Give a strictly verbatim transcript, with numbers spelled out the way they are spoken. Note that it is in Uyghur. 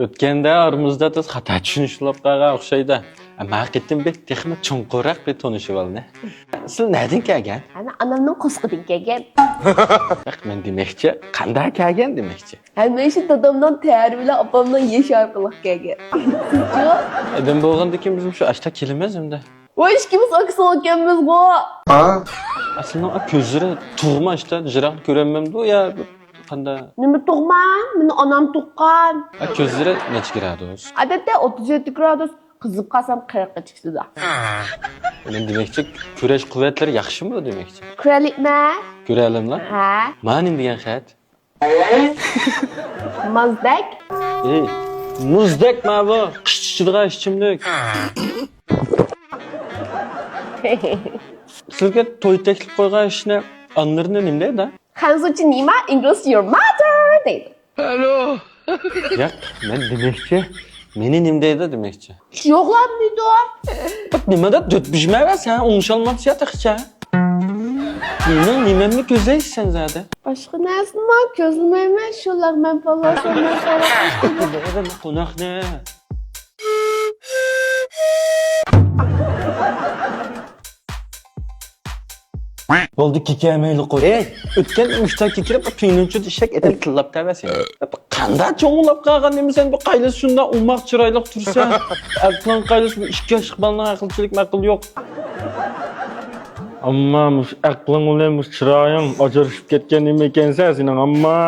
ئۆتكەندە ئارىمىزدا بىر خاتا چۈشىنىش بولۇپ قالغان ئوخشايدۇ. ئەمما قېتىم بىر تېخىمۇ چوڭقۇرراق بىر تونۇشۇۋالدى. سىز نەدىن كەلگەن؟ ئەنە ئانامنىڭ قورسىقىدىن كەلگەن. ياق، مەن دېمەكچى، قانداق كەلگەن دېمەكچى. ھەمىشە دادامنىڭ تەرى بىلەن ئاپامنىڭ يېشى ئارقىلىق كەلگەن. سىزچۇ؟ ئادەم بولغاندىكىن بىز شۇ ئاشتا كېلىمىز ئەمدى. ۋاي، ئىككىمىز ئاكىسى ئۇكاممىزغۇ. ئا، سېنىڭ كۆزلىرى تۇغما ئىشتا، يىراقنى كۆرەلمەمدۇ يا قانداق؟ نېمە تۇغما؟ مېنى ئانام تۇغقان. ئا، كۆزلىرى نەچچە گرادۇس؟ ئادەتتە ئوتتۇز يەتتە گرادۇس، قىزىپ قالسام قىرىققىچە چىقىدۇ. مەن دېمەكچى، كۆرۈش قۇۋۋەتلىرى ياخشىمۇ دېمەكچى؟ كۆرەلىكمە. كۆرەلىملا؟ ھە. مانا نېمە دېگەن خەت؟ مازدەك. ئېي، مۇزدەك ماۋۇ، قىش ئىچىدىغان ئىچىملىك. سىزگە توي تەكلىپ قويغان ئىشنى ئانىلىرىنى نېمە دەيدۇ؟ خەنزۇچە نېمە؟ English your mother دەيدۇ. ياق، مەن دېمەكچى، مېنى نېمە دەيدۇ دېمەكچى. يوقلانمىدۇ. نېمىدە دۆت بىژمەۋە سەن ئوڭشالماپسەن تېخىچە. مېنىڭ نېمەمنى كۆزلەيسەن زادى؟ باشقا نەرسىنىمۇ كۆزلىمەيمەن، شۇ لەغمەن پاللاسىمۇن. قوناقنى. بولدى، كېكەمەيلى قوي. ئەي، ئۆتكەن مۇشتا كېكىرىپ، تۈينۈنچە ئىشەك ئېتىپ تىللاپ تەۋە سېنى. قانداق چوڭلاپ قالغان نېمە سەن، بۇ قايلىسى شۇنداق ئوماق چىرايلىق تۇرسا. ئەقلىڭ قايلىسى، بۇ ئىككى ياشلىق بالىنىڭ ئەقىلچىلىك مەقىل يوق. ئەمما مۇشۇ ئەقلىڭ بىلەن مۇشۇ چىرايىڭ ئاجرىشىپ كەتكەن نېمە ئىكەنسەن سېنىڭ، ئەمما.